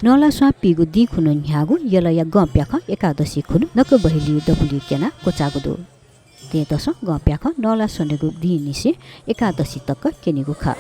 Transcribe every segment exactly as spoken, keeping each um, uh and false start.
नःलास्वां पीगु दिं खुन्हु न्ह्याःगु यलया गं प्याखं एकादशी खुन्हु नकबहिली दबुलिइ क्यनाः क्वचाःगु दु। थें तसं गं प्याखं नःलास्वनेगु दिंनिसें एकादशी तक क्यनीगु खः।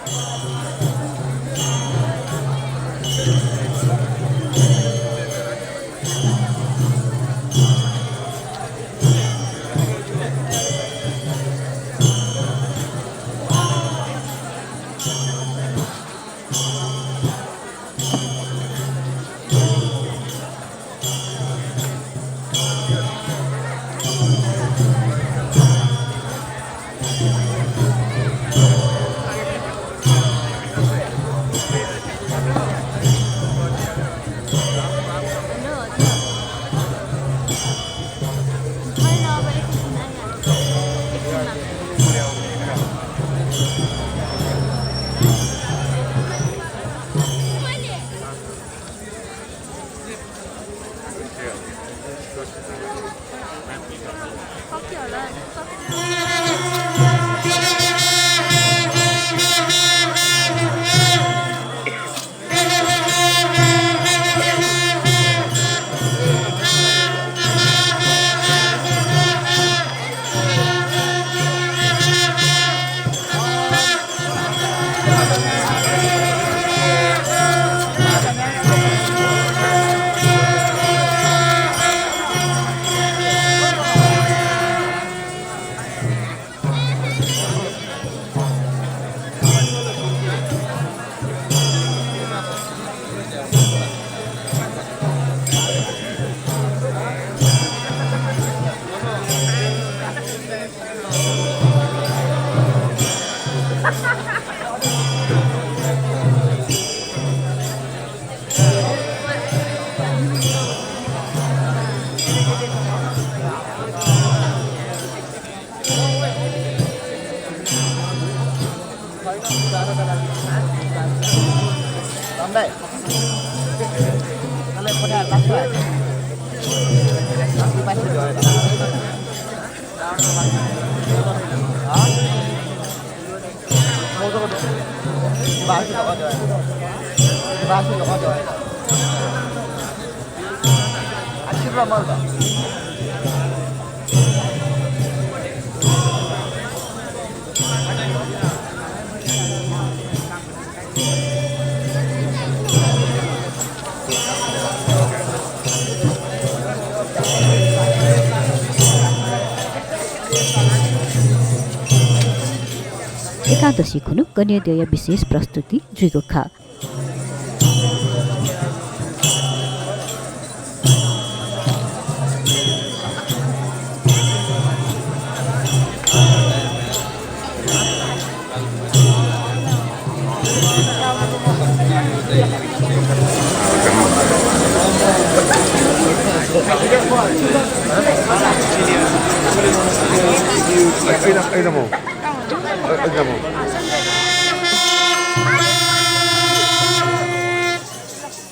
एकादशी खुन्हु गनेद्यःया विशेष प्रस्तुति जुइगु खः।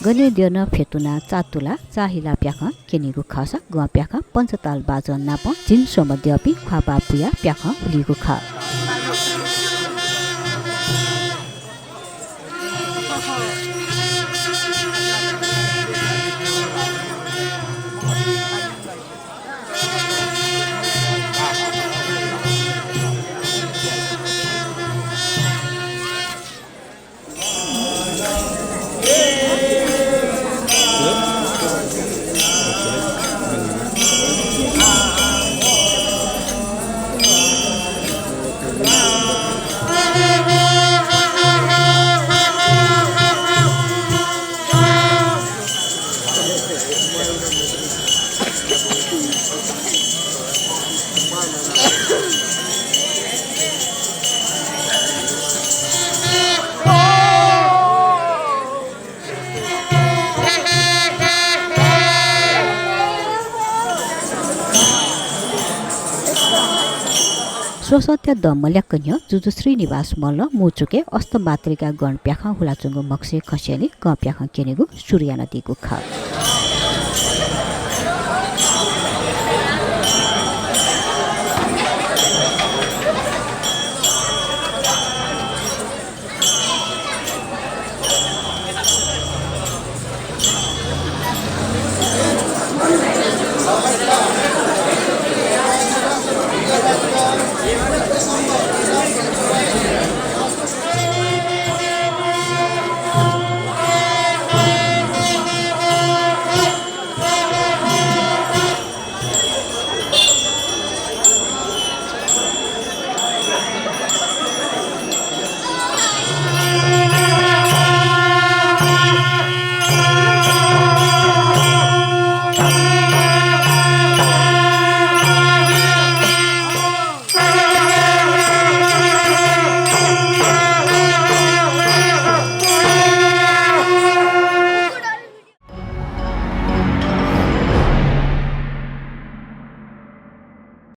गनेद्यः नं फ्यतुनाः चातुला चाहिला प्याखं क्यनीगु खःसा गं प्याखं पञ्चताल बाजं नाप झिंस्वम्ह द्यःपिं ख्वाःपाः पुयाः प्याखं हुलीगु खः। स्वसःत्या दँ मल्याक न्ह्यः जुजु श्रीनिवास मल्लं मुचुकय् अष्टमातृका गण प्याखं हुलाच्वंगु म्हगसय् खँस्यंलि गं प्याखं क्यनेगु सुरु यानादीगु खः।